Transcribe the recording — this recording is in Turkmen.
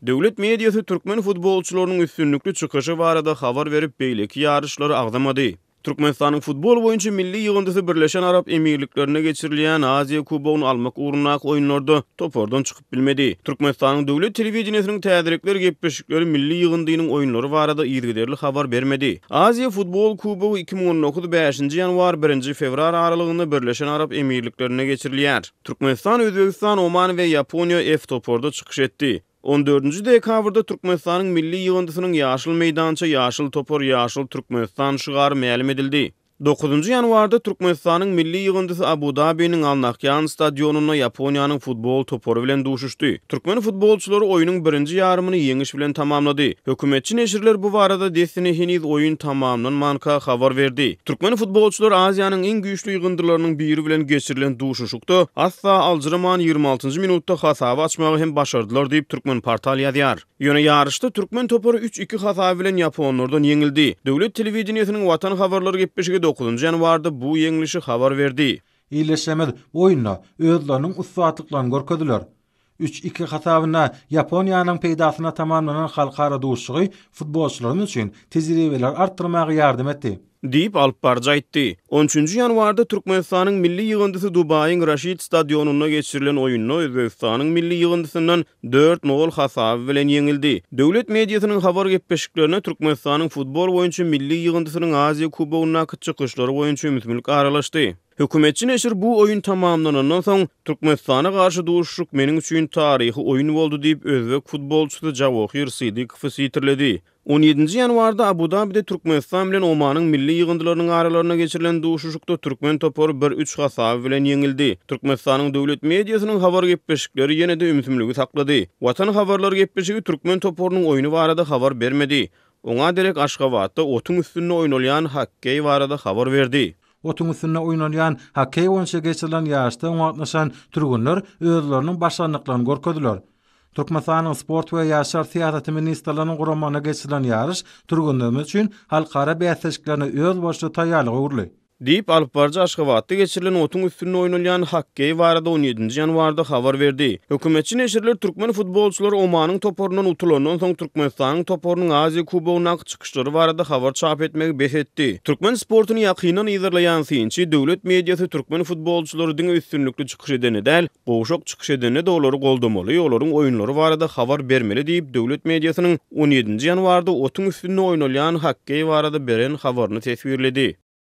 Döwlet mediasy türkmen futbolçylarynyň üstünlikli çykyşy barada habar berip, beýleki ýaryşlary agzamady. Türkmenistanyň futbol boýunça milli ýygyndysy Birleşen Arap Emirliklerinde geçirilýän Aziýa Kubogyny almak ugrundaky oýunlarda topardan çykyp bilmedi. Türkmenistanyň döwlet telewideniýesiniň täzelikler gepleşikleri milli ýygyndynyň oýunlary barada yzygiderli habar bermedi. Aziýa futbol kubogy 2019 bäşinji ýanwar, birinji fewral aralygynda Birleşen Arap Emirliklerinde geçirilýär. Türkmenistan, Özbegistan, Oman we Ýaponiýa F toparda çykyş etdi. On dördünji dekabrda Türkmenistanyň milli ýygyndysynyň Ýaşyl meýdança, ýaşyl topar, ýaşyl Türkmenistan şygary mälim edildi. Dokuzynjy ýanwarda Türkmenistanyň milli ýygyndysy Abu-Dabiniň Al Nahýan stadionynda Ýaponiýanyň futbol topary bilen duşuşdy. Türkmen futbolçylary oýnuň birinji ýarymyny ýeňiş bilen tamamlady. Hökümetçi neşirler bu barada dessine heniz oýun tamamlanmanka habar berdi. Türkmen futbolçylary Aziýanyň iň güýçli ýygyndylarynyň biri bilen geçirilen duşuşykda asla aljyraman 26-njy minutda hasaby açmagy hem başardylar diýip, Turkmenportal ýazýar. Ýöne ýaryşda türkmen topary üç-iki hasaby bilen ýaponlardan ýeňildi. Döwlet telewideniýesiniň Watan habarlary gepleşigi dokuzynjy ýanwarda bu ýeňlişi habar berdi. Ildeşlerimiz bu oýunda özleriniň ussatlyklaryny görkezdiler. Üç-iki hasabynda Ýaponiýanyň peýdasyna tamamlanan halkara duşuşygy futbolçylarymyz üçin tejribeleri artdyrmaga ýardam etdi. Diýip, alypbaryjy aýtdy. On üçünji ýanwarda Türkmenistanyň milli ýygyndysy Dubaýyň Raşid stadionynda geçirilen oýunda Özbegistanyň milli ýygyndysyndan dört nol hasaby bilen ýeňildi. Döwlet mediasynyň habar gepleşiklerine Türkmenistanyň futbol boýunça milli ýygyndysynyň Aziýa Kubogyndaky çykyşlary boýunça ümsümlik aralaşdy. Hökümetçi neşir bu oýun tamamlanandan soň, Türkmenistana garşy duşuşyk meniň üçin taryhy oýun boldy diýip, özbek futbolçysy Jawohir Sydykowy sitirledi. On ýedinji ýanwarda Abu-Dabide Türkmenistan bilen Omanyň milli ýygyndylarynyň aralarynda geçirilen duşuşykda türkmen topary bir üç hasaby bilen ýeňildi. Türkmenistanyň döwlet mediasynyň habar gepleşikleri ýene-de ümsümligi saklady. Watan habarlar gepleşigi türkmen toparynyň oýny barada habar bermedi. Oňa derek Aşgabatda otuň üstünde oýnalýan hokkeý barada habar berdi. Otuň üstünde oýnalýan hokkeý boýunça geçirilen ýaryşda oňa gatnaşan türgenler özleriniň başarnyklaryny görkezdiler. Türkmenistanyň Sport we ýaşlar syýasaty ministrliginiň guramagynda geçirilen ýaryş türgenlerimiz üçin halkara bäsleşiklerine özboluşly taýýarlyga öwrüldi. Diýip, alypbaryjy Aşgabatda geçirilen otuň üstünde oýnalýan hokkeý barada on ýedinji ýanwarda habar berdi. Hökümetçi neşirler türkmen futbolçylary Omanyň toparyndan utulandan soň Türkmenistanyň toparynyň Aziýa Kubogyndaky çykyşlary barada habar çap etmegi bes etdi. Türkmen sportuny ýakyndan yzarlaýan synçy, döwlet mediasy türkmen futbolçylary diňe üstünlikli çykyş edende däl, gowşak çykyş edende-de olary goldamaly, olaryň oýunlary barada habar bermeli diýip, döwlet mediasynyň on ýedinji ýanwarda otuň üstünde oýnalýan hokkeý barada beren habaryny teswirledi.